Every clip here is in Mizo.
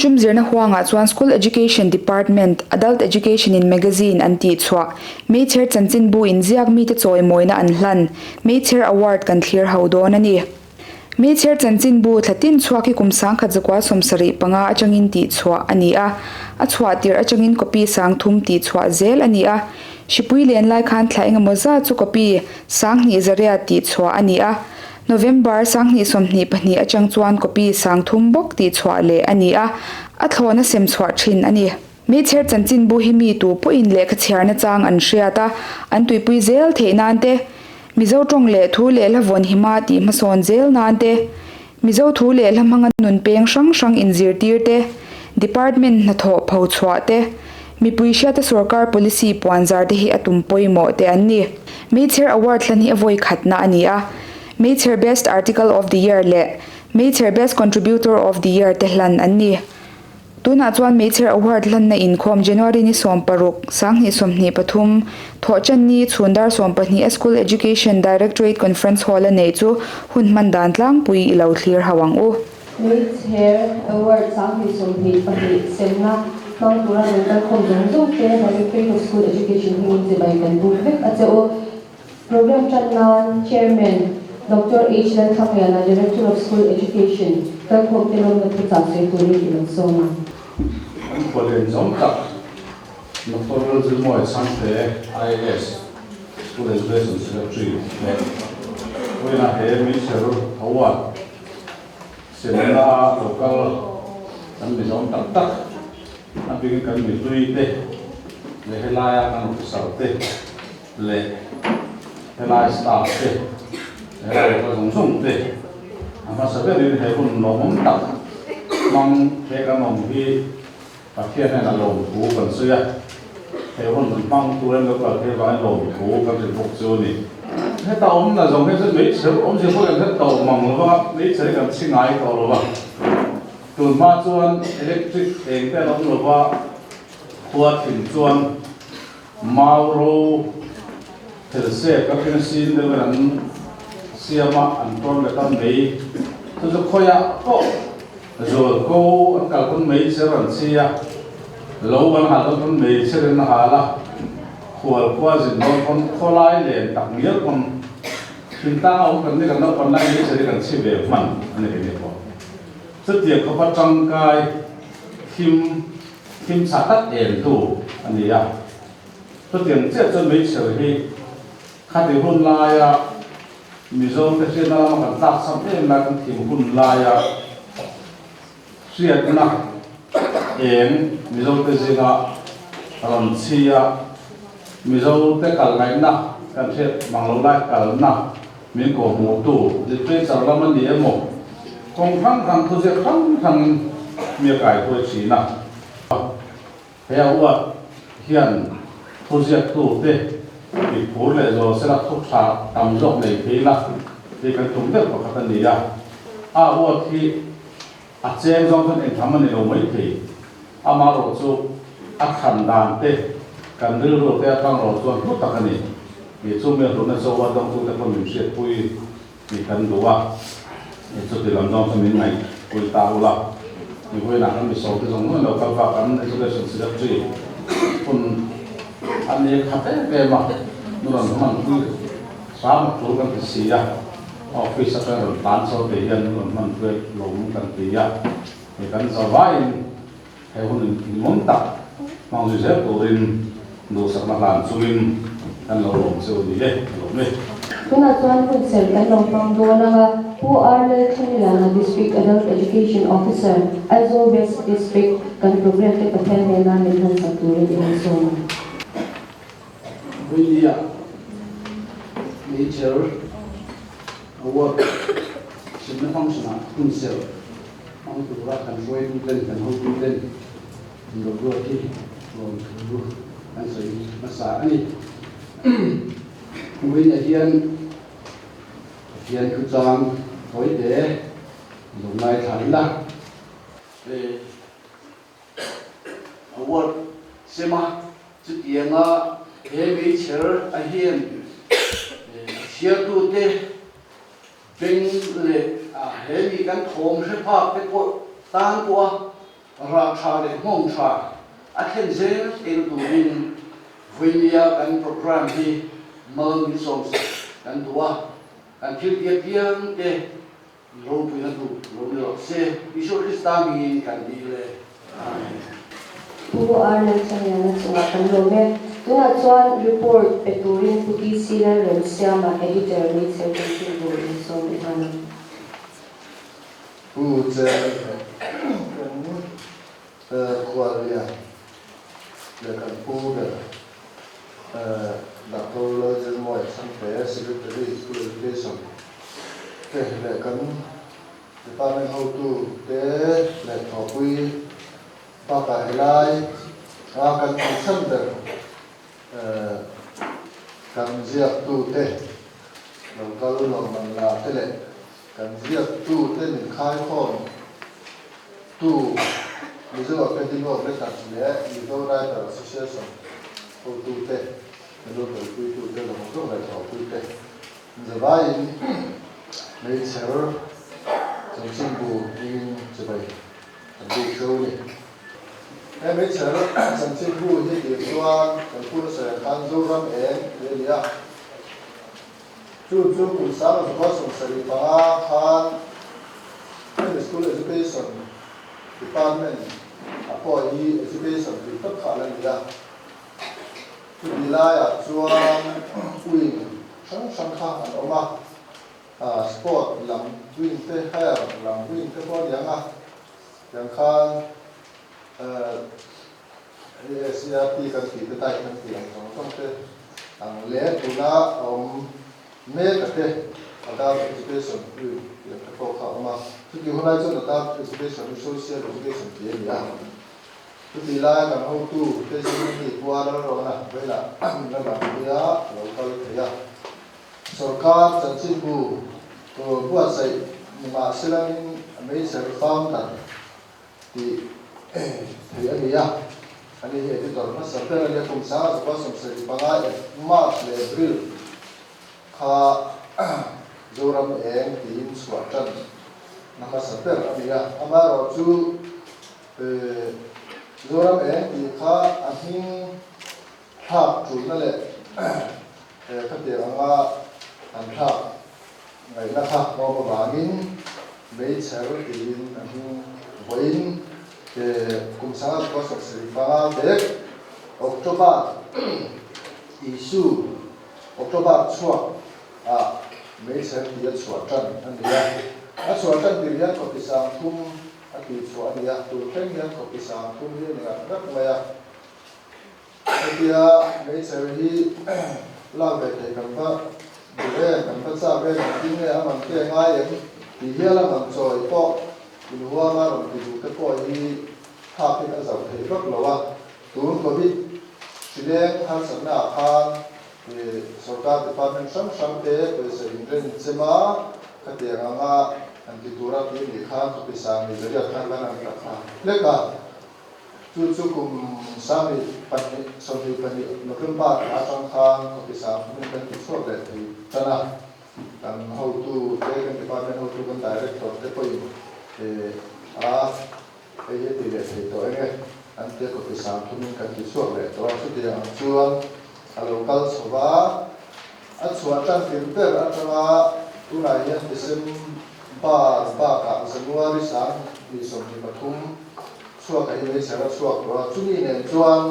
Tun tum zirna huangah chuan School Education Department, Adult Education in Magazine an tihchhuah, Meichher chanchinbu in ziak mite chawimawina an hlan, Meichher Award kan thlir ho dawn a ni. Meichher chanchinbu thla tin chhuak hi kum 1975 atangin tihchhuah a ni a, a chhuah tirh atangin copy 3000 tihchhuah zel a ni a. Hripui len lai khan thla engemaw zat chu copy 2800 tihchhuah a ni a. November 2022 atang chuan copy 3000 bawk tihchhuah leh a ni a, a thlawhna sem chhuah thin a ni. Meichher chanchinbu hi mi tu pawhin lehkha chhiarna chang an hriat a, an tuipui zel theih nan te, Mizo tawng leh thu leh hla vawn hima tih hmasawn zel nan te, Mizo thu leh hla hmanga nun peng hrang hrang inzirtir te, Department hnathawh pho chhuah te, mipui hriata sorkar policy puanzar te hi a tum pawimawh te an ni. Meichher Award hlan hi a vawi khatna a ni a, Meichher Best Article of the Year leh Meichher Best Contributor of the Year te hlan an ni. Tunah chuan Meichher Award hlanna inkhawm January ni 16, 2023, Thawhṭanni chhun dar 12 a School Education Directorate Conference Hall a neih chu hun hman dan tlangpui i lo thlir ho ang u. Meichher Award 2022 semna hmang tura rawn kalkhawm zawng zawng te Directorate of School Education hmingin chibai kan buk vek a che u. Program tan nan Chairman Doctor H Lalthangliana, Director of School Education, kalkhawm te lawmna thuchah sawi turin i lo sawm a. Kan khuallian zawng tak Doctor Lalzirmawia Chhangte, IAS, School Education Secretary leh vawiinah he Meichher Award semna a lo kal kan mi zawng tak tak a bikin kan mihlui te leh helaia kan officer te leh helai staff te, helai local zawng zawng te a hmasa berin he hun lawmawm tak hmang he kan awm hi Pathian hian a lawmthu kan sawi a, he hun hmang turin local te vangin lawmthu kan rin bawk chu a ni. Heta awmna zawng hi chuan meichher awmzia pawh kan hre tawh mang lo va, meichher hi kan chhi ngai tawh lo va, tunhma chuan electric eng te an awm lo va, khua thin chuan Mau ro thelsep ka khen sin deuh in an siam a, an tawn let a mei chu chu khawiah pawh zual ko an kal pawn mei cher an chi a, lo an hal dawn pawn mei cher in a hal a, khual khua zin dawn pawn khawlai len tak ngial pawn thingtlang a awm kan ni kan naupan lai mei cher hi kan chi ve hman a ni kei pawh. Chutiang khawpa tangkai thim Thim chhah tak em tu a ni a. Chutiang chiah chuan meichher hi khati hun laia Mizo te hriatna lama kan tlak cham em lai kan thim hun laia hriatna eng Mizo te zinga rawn chhia Mizo te kal ngaihna kan hriat mang lo lai kalna min kawhhmuhtu literature lam a ni emaw kawng hrang hrang thuziak hrang hrangin mi a kaihruai thin a. He a uat hian thuziaktute mi phur leh zawl sela thu tha tam zawk nei thei la tih kan tum deuh pakhat a ni a. A uat hi a cheng zawng chuan engtham a ni lo mai thei. Amaherawh chu a thlan dan te kan rilru te atang rawh chuan hlu tak a ni. Ih chu mi hlutna chu a dawngtute pawh min hriatpui tih kan duh a, ih chuti lam zawng chu min ngaihpui ta ula. Ih vawiinah kan misawmte zawng zawng lo kal bak an Education Secretary hun a ni khat em em a, nu rawn hmanpui hram a tul kan ti si a, office atang rawn tlan chho te hian nu rawn hmanpui lawm kan ti a. Hei kan zavaiin he hun inngawm tak hmang zui zel turin duhsakna hlan chungin kan lo lawm che u ni e, ka lawm e. Tunah chuan hun serh kan lo hmang dawn ang a, Pu R Lalthanilana District Adult Education Officer, Aizawl West District kan programme te Pathian hnena min hmansak turin i lo sawm ang. Vawinia Major Award semna function-ah hun serh Hmang tura kan hruaituten, kan hotuten lo ruat hi lawmthu kan sawi hmasa a ni. Vawiinah hian Pathian thuchang tawite lo ngaithla ila. He award sema chutianga he meichher a hian a chhiartute Beng leh he mi kan thawm hre phak te pawh tan pawh a Rah tha leh nghawng tha a thlen zel theihna turin vawinia kan programme hi mal min sawm sak kan duh a, kan thil tia piang te ropuina tur lo ni rawh se. Isua Krista hmingin kan dil e. Amen. Pu Arnold Chaniana chungah kan lawm e. Tunah chuan report pe turin Pu TC Lalremsiama, Editor, Meichher Chanchinbu insawm i hman ang. Pu Chairman kan khuallian leh kan pu ber Doctor Lalzirmawia Chhangte, Secretary School Education te leh kan Department hotu te leh thawhpui bakah helai a kan tihchhan ber kan ziaktu te lo kal lawmman la te leh Kan ziaktute min khaikhawm tu Mizo Academy of Letters leh Mizo Writer Association hotute, Mizo kalpuitute zawng zawng leh thawhpuite zavaiin meichher chanchinbu hmingin chibai kan buk hreu a ni. He meichher chanchinbu hi tir chuan kan pu nasa yang khan Zoram eng tih a ni a. Chu chu kum sang zakua 75 khan hemi School Education Department a pawh hi Education tih tawp kha a la ni a. Chuti laiah chuan wing hrang hrang kha an awm a, Sport lam wing te, Higher lam wing te pawh a ni ang a, tiang khan ASERT kan tih te dai kan tih ang zawng zawng te ang leh tuna a awm mek a te Adult Education ui tih ang te pawh kha a awm a. Chutih hunlai chuan Adult Education hi Social Education tih a ni a. Chutih laia kan hotu te zing mi Puar Lalrawna velah min la dang puia a lo kal thei a. Sorkar chanchinbu buatsaih nimahselamin Major Founder tih theih a ni a, ani hi editor hmasa ber a nia, kum 1975 ep March leh April kha Zoram eng tiin chhuah tan na hmasa ber a ni a, amaherawh chu Zoram eng tih kha a hming thlak tulna leh khatiang anga an thlak ngaihna kha awm avangin meichher tiin a hming vawiin kum 1975 dek October issue October chhuak ah meichher tih a chhuah tan a ni a, a chhuah tan tir hian copy 30 a tih chhuah a ni a, tun thleng hian copy 30 hi a ni ngat ngat mai a. Hetia meichher hi lak ve theih kan va duh em, kan va chak em, engtin nge a man te a ngai em tih hial a man chawi pawh inhuama rawn ti duh te pawh hi thlak in a zauh theih vak lo a. Tun Covid hrileng harsatna ah khan sorkar department hrang hrang te pawisa inren chem a, khatiang anga han ti tura tih anih khan khawpi sang ni zariat khan lan an ta kha hlek a. Chu chu kum 2022 November thla atang khan khawpi sang hmun kan ti chhuak leh thei tan a, kan hotu te, kan department hotu, kan director te pawhin a hei hi a ti leh thei tawh eng e, an tia khawpi sang thumin kan ti chhuak leh tawh a, chutiang ang chuan a lo kal chho va, a chhuah tan tir ber atanga tunah hian December bakah January 2023 Chhuak a hi meichher a chhuak tawh a, chumi nen chuan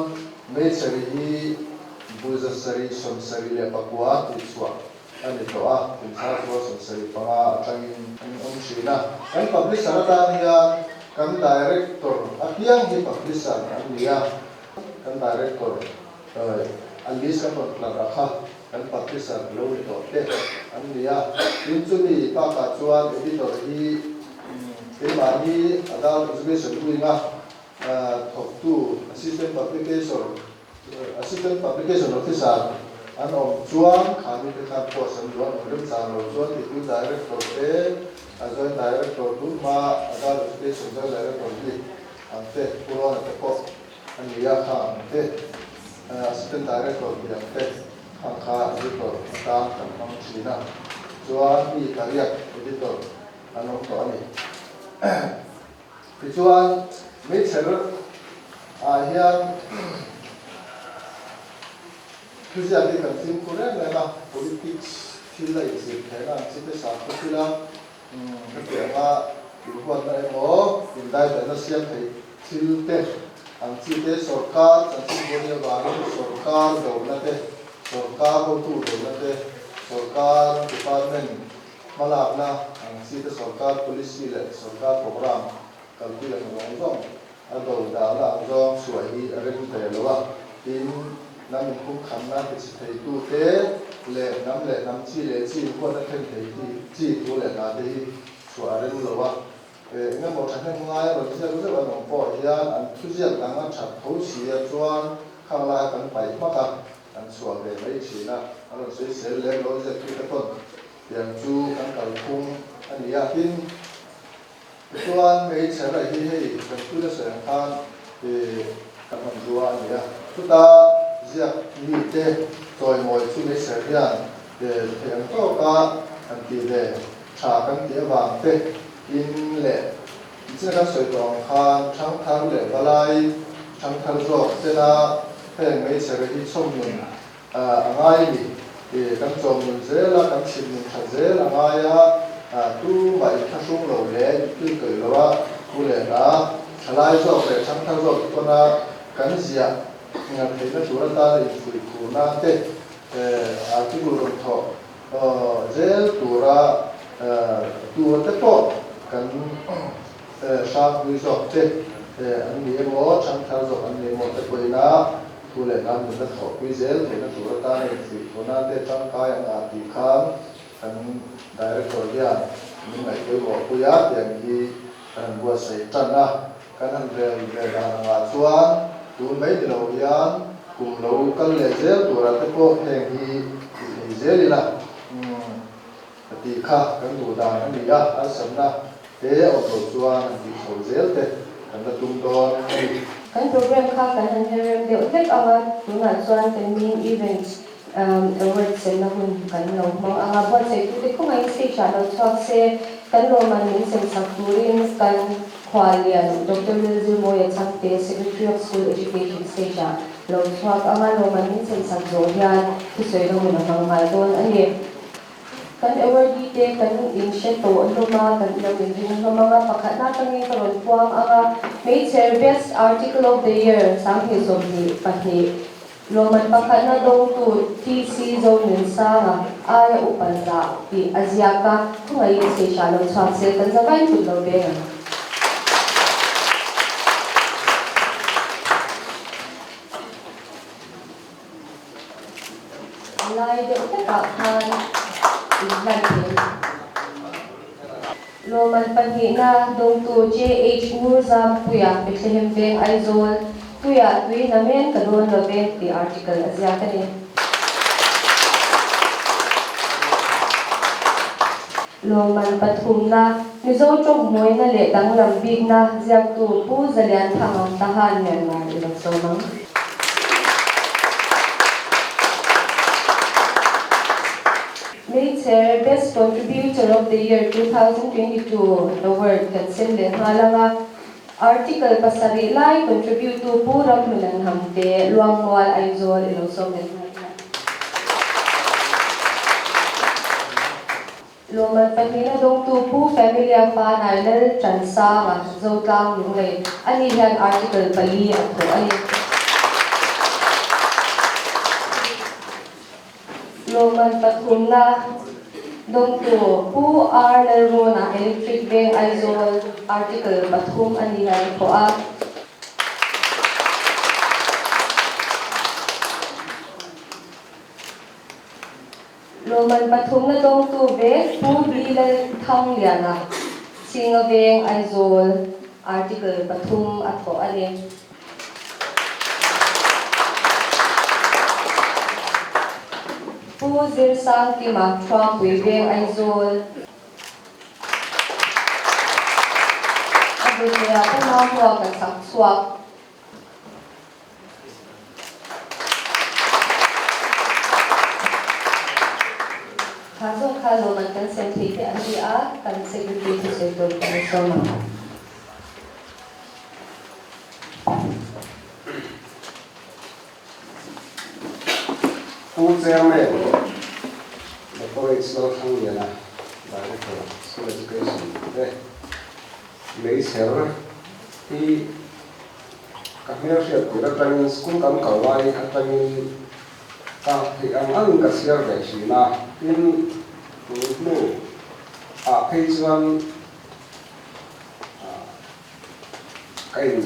meichher hi buza sarih 79 tih chhuah a ni tawh a, kum thar chua 75 atangin an awm thin a. Kan publisher atan hian kan director apiang hi publisher an ni a, kan director a list kan rawn tlar a kha kan publisher lo ni tawh te an ni a, tin chumi bakah chuan editor hi keimahni Adult Education Wing-a thawktu Assistant Publication Assistant Publication Officer an awm chuan khami te khan post an duh an awm remchang lo chuan titu Director te a Joint Director tunhma Adult Education Joint Director bik ang te Pu Rona te pawh a ni a kha ang te. Assistant Director tih ang te khang kha editor atan kan hmang thin a, chuan mi pariat editor an awm tawh a ni. Tichuan Meichher ah hian thuziak hi kan fimkhur em em a, politics thil a inzir theihna ang chi te sakhaw thila hetianga inhuatna emaw indaidanna siam theih thil te ang chi te sawrkar chanchinbu nia vangin sawrkar dona te, sawrkar hotu dona te, sawrkar department hmalakna ang chi te, sawrkar policy leh sawrkar programme kalpui ang zawng zawng a do dahna ang zawng chhuah hi a rem ve lo a, tin, hnam inkhungkhanna tichhe theitute leh hnam leh hnam chi leh chi inhuatna thlen thei chi thu leh hna te hi chhuah a rem lo a. Eng emaw thahnem ngai a rawn ziak zeuh an awm pawh hian an thuziak dang a that tho si a chuan khang laia kan paih hmak a, an chhuah ve mai thin a, an rawn sawisel lem lo ziaktute pawn tiang chu kan kalphung a ni a, tin, Tichuan hmeichhe raih hi hei kan tuna sawi ang khan ih ka hmanrua a ni a, chuta ziak mite chawimawi chu hmeichhe hian theih ang tawka han tih ve tha kan tih avang te in leh tichina kan sawi tawh ang khan thangthar leh valai thangthar zawk tena heng hmeichhe raih hi chhawmnun A ngai a ni. I kan chawm nun zel a, kan chhim nun that zel a ngai a, tumah in thlahrung lo leh in kil tawih lo a, pu leh hna thalai zawk leh thangthar zawk te pawn a kan ziah ngar theihna tur atana infuih phurna te article rawn thawh zel tura tura te pawh kan hrangpui zawk te an ni emaw thangthar zawk an ni emaw te pawhin a Thu leh hla nunna thawhpui zel theihna tur atana infuih thuna te tangkai ang ah tih khan kan Director hian min ngaihpawimawh pui a, tiang hi kan han buatsaih tan a. Kan han rel ve dan angah chuan tun mai ni lo hian kum lo kal leh zel turah te pawh heng hi ti thei zel ila tih kha kan duh dan a ni a, harsatna te awm lo chuan han tih chho zel te kan la tum dawn a ni. Kan program kha kan han her rem deuh hlek ang a, tunah chuan kan main event award semna hun kan lo hmang ang a, buatsaih tute khawngaihin stage ah lo chhuak se, kan lawmman min sem sak turin kan khuallian Doctor Lalzirmawia Chhangte, Secretary of School Education stage ah lo chhuak ang a, lawmman min sem sak zawh hian thusawi hun a hmang nghal dawn a ni. Kan awardee te kan in hre tawh hlawm a, kan lo in ring hlawm ang a, pakhatna atangin ka rawn puang ang a, Hmeichher Best Article of the Year 2022 lawmman pakhatna dawngtu TC Zonunsanga aia upa zah tih a ziak a, khawngaihin stage ah lo chhuak se kan za vai thut lo veng ang. A lai deuh hlekah khan inhlan thei. Lawmman pahnihna dawngtu JH Ngurzampuia Bethlehem Veng Aizawl tuiah tui namen ka dawn lo ve tih article a ziak a ni. Lawmman pathumna Mizo tawng mawina leh danglam bikna ziaktu Pu Zalianthanga Tahan Myanmar i lo sawm ang. Hmeichhe Best Contributor of the Year 2022 Award kan sem leh nghal ang a, Article pasarih lai contribute tu Pu Ramhlunan Hamte, Luangmual, Aizawl i lo sawm leh nghal ang. Lawmman pahnihna dawngtu Pu Familia fa Nailal Chansanga, Zotlang Lunglei, ani hian Article pali a thawh a ni. Lawmman pathumna dawngtu Pu R Lalrawna, Electric Veng, Aizawl, Article pathum ani hian a thawh a. Lawmman pathumna dawngtu ve Pu Bilal Thangliana, Singa Veng, Aizawl, Article pathum a thawh a ni. Pu Zirsangkima, Thuampui Veng, Aizawl. A hmuhtheihah Pu Mamua ka chak chhuak. Kha zawk kha lawmman kan sem thei te an ni a, kan secretary thusawi tur kan sawm ang. Pu Chairman, Doctor H. Lalthlangliana, Director, School Education te meichher hi ka hmelhriat tir atangin school kan kal lai atangin ka theih ang angin ka chhiar ve thin a, tin tun hnu ah phei chuan ka in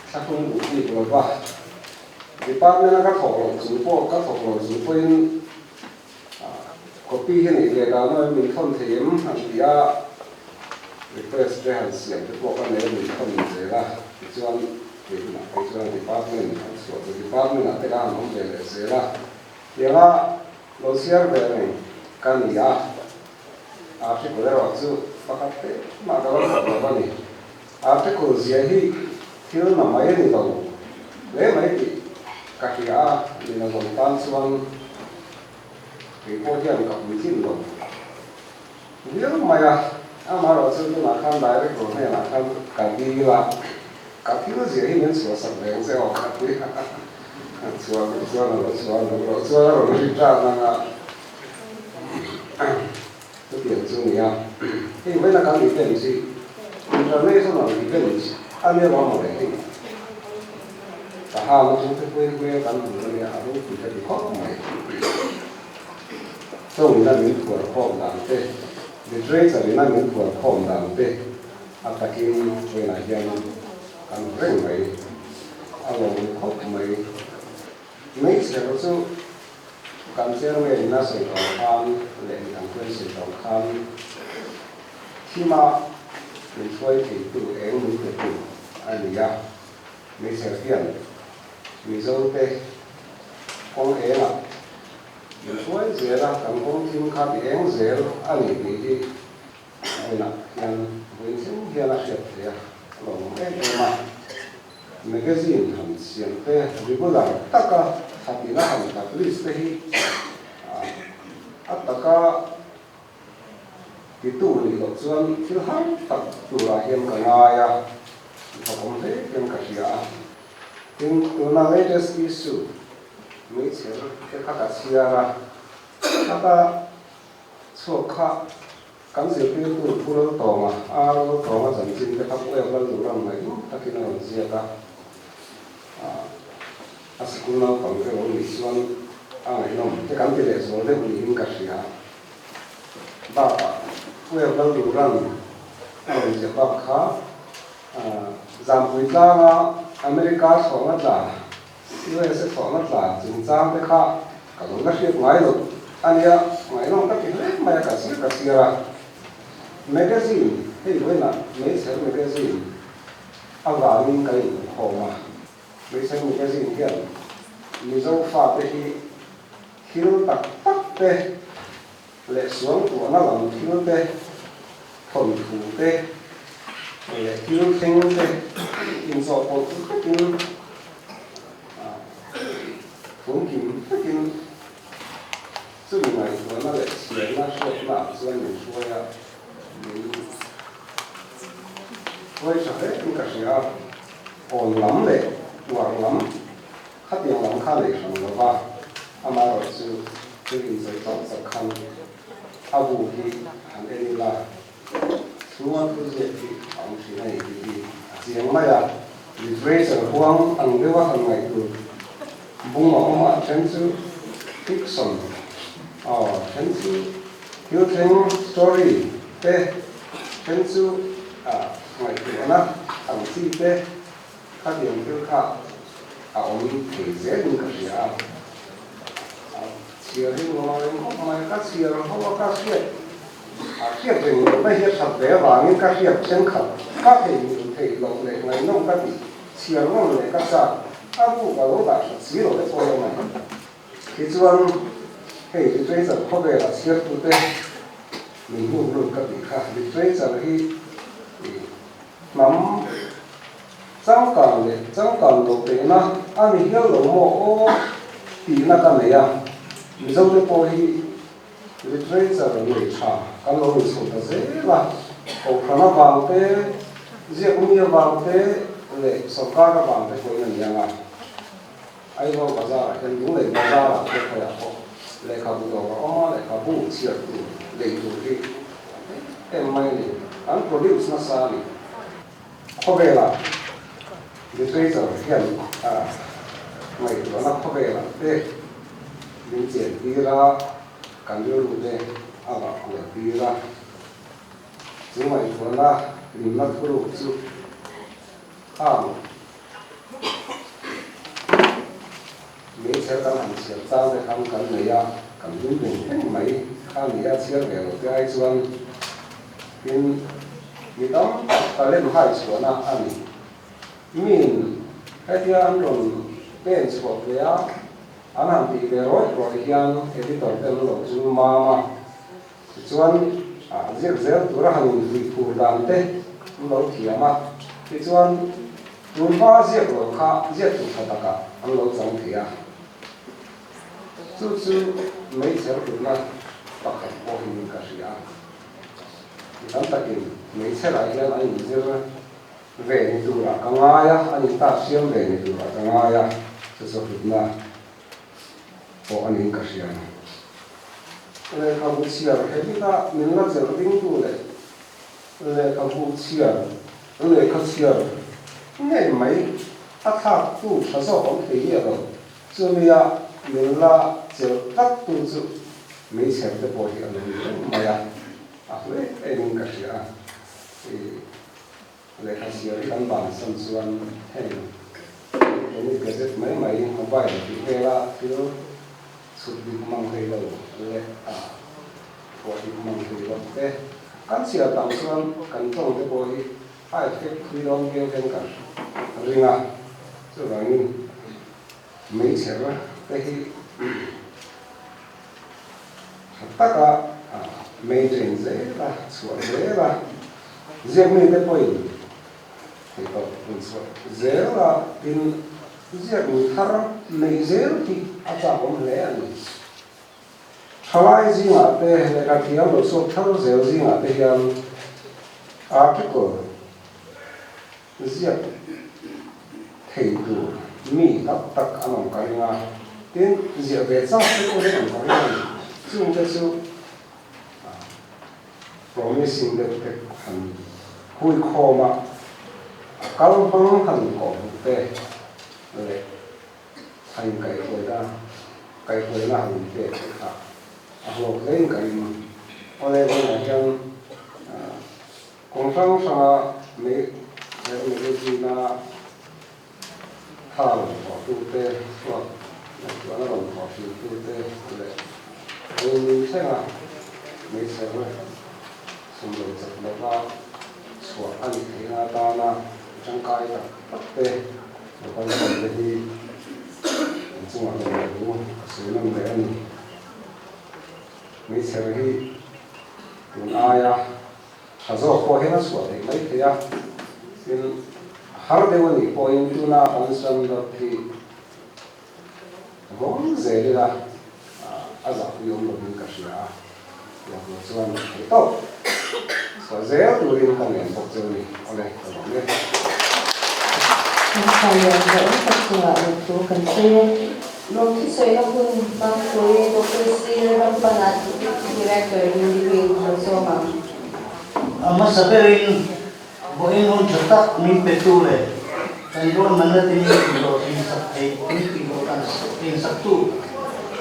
thlahlum duh bik lo va, department a ka thawk loh chung pawh ka thawk lo chung pawhin copy hi neih ve dan a min thawn thei em han ti a, request te han siam te pawh ka nei a min thawn zel a, tichuan kei hunah phei chuan department an chhuah chu department ah te ka han awm ve leh zel a, tianga lo chhiar ve reng ka ni a. Article erawh chu pakhat te mah ka lo thawk lo a ni. Article zia hi thil na mai a ni lo hle mai tih ka hria a, nina zawng tan chuan kei pawh hian ka puitlin lo viau mai a. Amaherawh chu tunah khan director hnenah khan ka dil a, ka thil zia hi min chhuahsak ve ang che aw ka ti a, chhuah duh chuan a lo chhuah duh loh chuan a rawn ri tan ang a. Chutiang chu ni a, hei vawiina kan event hi international event a nia ruang maw le hei ka hang atang te pawhin hmel kan hmu a nia a ropui ka ti khawp mai. Tawngina min phuar khawm dan te, literature ina min phuar khawm dan te a takin vawiinah hian kan hmu reng mai, a lawm khawp mai. Hmeichhe chu Kan chairman in a sawi tawng khan leh midang pawhin sawi tawng khan thima min hruai theitu eng min petu a ni a, hmeichhe hian Mizo te kawng engah min hruai zel a, kan kawng thim kha ti eng zel a ni tih hi vawiinah hian vawiin thleng hian a hriat theih a, a lawmawm em em a. Magazine han siam te, regular taka khatin a han publish te hi a taka titu nih loh chuan thil har tak turah hian ka ngai a, thawkawm hle hian ka hria a. Tin, tuna latest issue meichher te kha ka chhiar a, khata chhuak kha Kan zirtirtu Pu Laltawnga, Ar Laltawnga chanchin te kha Pu Ev Lalduhram ngaih takin a rawn ziak a. A sikul naupang te lo nih chuan a ngaihnawm te kan ti leh zual deuh niin ka hria. Bakah Pu Ev Lalduhram a rawn ziah bak kha Zampui tlanga America thlawhna tla, USA thlawhna tla chungchang te kha Ka lo la hriat ngai lo a nia, ngaihnawm ka ti hle mai a, ka sir ka sir a. Magazine, hei vawiinah Meichher Magazine avangin ka inkhawm a. Meichher Magazine hian Mizo fate hi thil tak tak te leh suangtuahna lam thil te, thawnthu te leh thil thleng te inchawhpawlh vekin Phungkim takin chumi ngaihtuahna leh chhiarna hriatna ah chuan min hruai a, min hruai tha hle in ka hria a, awn lam leh uar lam khatiang lam kha nei hran lo va, amaherawh chu thil insawi chauh chauh khan a bu hi han en ila chhunga thu ziak hi a awm thin a ni tih hi a chiang mai a. Literature huang ang deuha han ngaih tur bung a awm a, a then chu fiction, aw a then chu thil thleng story te, then chu ngaihtuahna ang chi te khatiang thil kha a awm thei zelin ka hria a. Chhiar hi nuam reng khawp mai, ka chhiar ho a ka hriat a hriat reng loh na hi a that ve avangin ka hriat thenkhat ka thei hmuh theih loh leh ngaihnawm ka tih chhiar ngam leh ka chak a buk a lo dah that si lo te pawh hi a mai. Tichuan hei literature khawvela chhiartute min hnuk lut ka tih kha literature hi hnam Changkang leh changkang lo tehna a ni hial lo maw aw tihna ka nei a, Mizote pawh hi literature nei tha kan lo ni chho ta zel a, Kohhran avang te, ziakmi avang te leh sorkar avang te pawhin a ni ang a. Aizawl bazar ah hian Lunglei bazar ah te khawiah pawh lehkhabu dawr a awm a, lehkhabu chhiar tur lei tur hi a tam em mai a ni. An produce nasa a ni. Khawvelah literature hian ngaihtuahna khawvelah te min chen tir a, kan rilru te a vah kual tir a. Chu ngaihtuahna hlimna thuruk chu khang meichher kan han chhiar chang te khan kan nei a, kan hlim veng veng mai kha ni a, chhiar ve lo te ai chuan tin mi tam tak talent hai chhuahna a ni. Miin hetia an rawn pen chhuah ve a, an han tih ve rawih rawih hian editor te an lo zul mam a. Tichuan, ziak zel tura han infuih phur dan te an lo thiam a, tichuan tun hma ziak lo kha ziak tur tha takah an lo chang thei a. Chu chu meichher hlutna pakhat pawh hi ka hria a. Mi tam takin meichherah hian an inzir ve ni turah ka ngai a, an intat siam ve ni turah ka ngai a, chu chu hlutna pawh a niin ka hria. Lehkhabu chhiar he bika min la chelh ringtu leh lehkhabu chhiar lehkha chhiar ngei mai a thlaktu tha zawk awm thei miah lo. Chumia min la chelh tlattu chu meichher te pawh hi a lo ni reng mai a, a hlu em emin ka hria a. Lehkha chhiar hi kan bansan chuan heng electronic gadget mai mai, mobile tih vela thil chhut dik mang thei lo leh a phuah dik mang thei lo te kan chhiar tam chuan kan tawng te pawh hi a effect thui dawn viau hian kan ring a, chuvangin meichher te hi tha taka maintain zel a, chhuah zel a, ziak mite pawhin theihtawp hun chhuah zel a, tin ziak mi thar neih zel hi a chak awm hle a ni. Thalai zingah te lehkha thiam lo chhuak thar zel zingah te hian article Ziak thei tur mi tak tak an awm ka ring a, tin ziah ve chak te pawh hi an awm ka ring a ni. Chung te chu promising deuh te han hui khawm a, a kal hmang han kawh hmuh te leh a inkaihhruaina kaihhruaina han inpek te kha a hlawk hlein ka ring. Awle vawiinah hian Kawng hrang hranga mei her magazine-a thla rawn thawhtute, chhuak ngaihtuahna rawn thawh thintute leh vawiin thlenga meichher sum lo chak lova chhuah a nih theihna atana tangkai tak tak te local fund te hi an chungah lawm thu a sawi nawn leh a ni. Meichher hi tun aia tha zawk pawh hian a chhuah theih mai thei a, tin har deuh a nih pawhin tuna kan standard hi vawng zel ila a zahpui awm lovin ka hria a, tiang tur chuan theih tawp chhuah zel turin ka ngen bawk cheu a ni. Awle, ka lawm e. Kan thla lian zawh awm tak chungah lawmthu kan sawi e. Lawmthusawina hun hmang turin Doctor Sir Rampana Deputy Director Hindi Wing lo zawm ang. A hmasa berin vawiin hun tha tak min petu leh kan ruahmanna te min tihhlawh thinsak theih min tihhlawh dan thinsaktu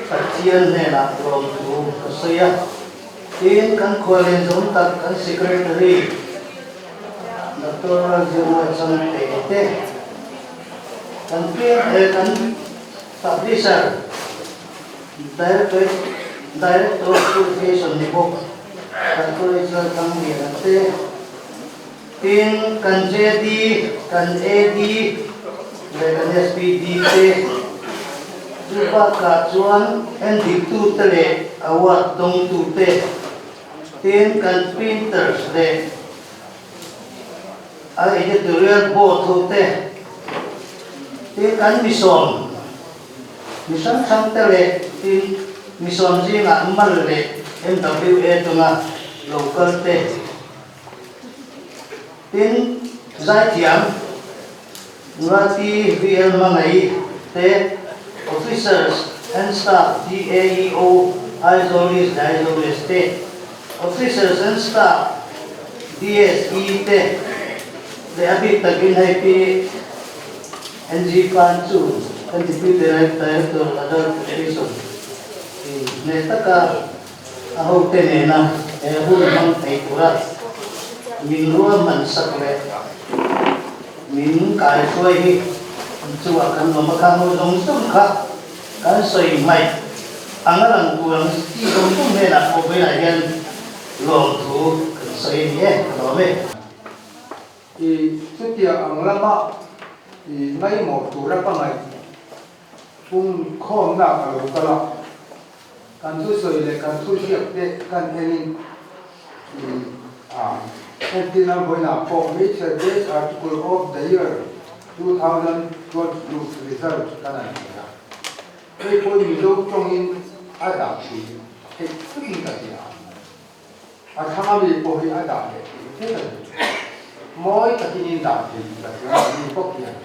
Pathian hnenah lawmthu ka sawi a. Tin, kan khuallian zawm tak kan Secretary Doctor Ralzirmawia Changte te, Kan pian eh kan publisher Directorate Director of Publication ni bawk kan college Lalthangliana te, tin kan JD, kan AD leh kan SPD te, chu bakah chuan endiktute leh award dawngtute, tin kan printers leh A editorial board ho te, tin kan mi sawm, mi hrang hrang te leh tin mi sawm zingah mal leh MWA chunga lo kal te, tin zaithiam Nurati VL Hmangaih te. Officers and Staff DAEO Aizawl East leh Aizawl West te, Officers and Staff DSE te leh a bik takin hei pi NG Pan chu kan Deputy Director Adult Education hneh taka a hote nena he hun hmang thei tura min ruahman sak leh min kaihruai hi chungah kan lawm a, khang ho zawng zawng kha kan sawi hmaih ang a lang tur ang chi zawng zawng hnenah pawh vawiinah hian lawmthu kan sawi a ni e, ka lawm e. I chutia ang lama i ngaihmawh tura ka ngaih pung khawmna ka lo kal a, kan thusawi leh kan thuziak te kan enin i a entirna vawiinah pawh Major Best Article of the Year 2012 result kan han hmu a, hei pawh Mizo tawngin a dah thin theih tukin ka hria a. A thlang ami pawh hi a dah leh tih vek a ni. Mawi takin in dah thei tih ka hria a ni bawk hian.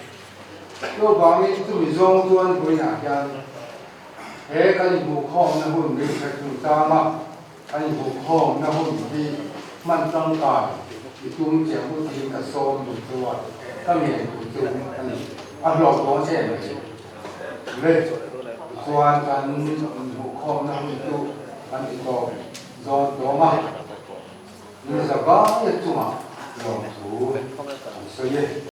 Chuvangin chumi zawng chuan vawiinah hian he kan inhmuhkhawmna hun Richard chungchanga kan inhmuhkhawmna hun hi hman tangkai i tum chiang u tiin ka sawm duh chu a, ka ngen duh chu a ni. A hlawk dawn em mai. Le, tichuan kan inhmuhkhawmna hun chu kan ti tawp. Zawn tlawm a, ni za vai chungah lawmthu an sawi e.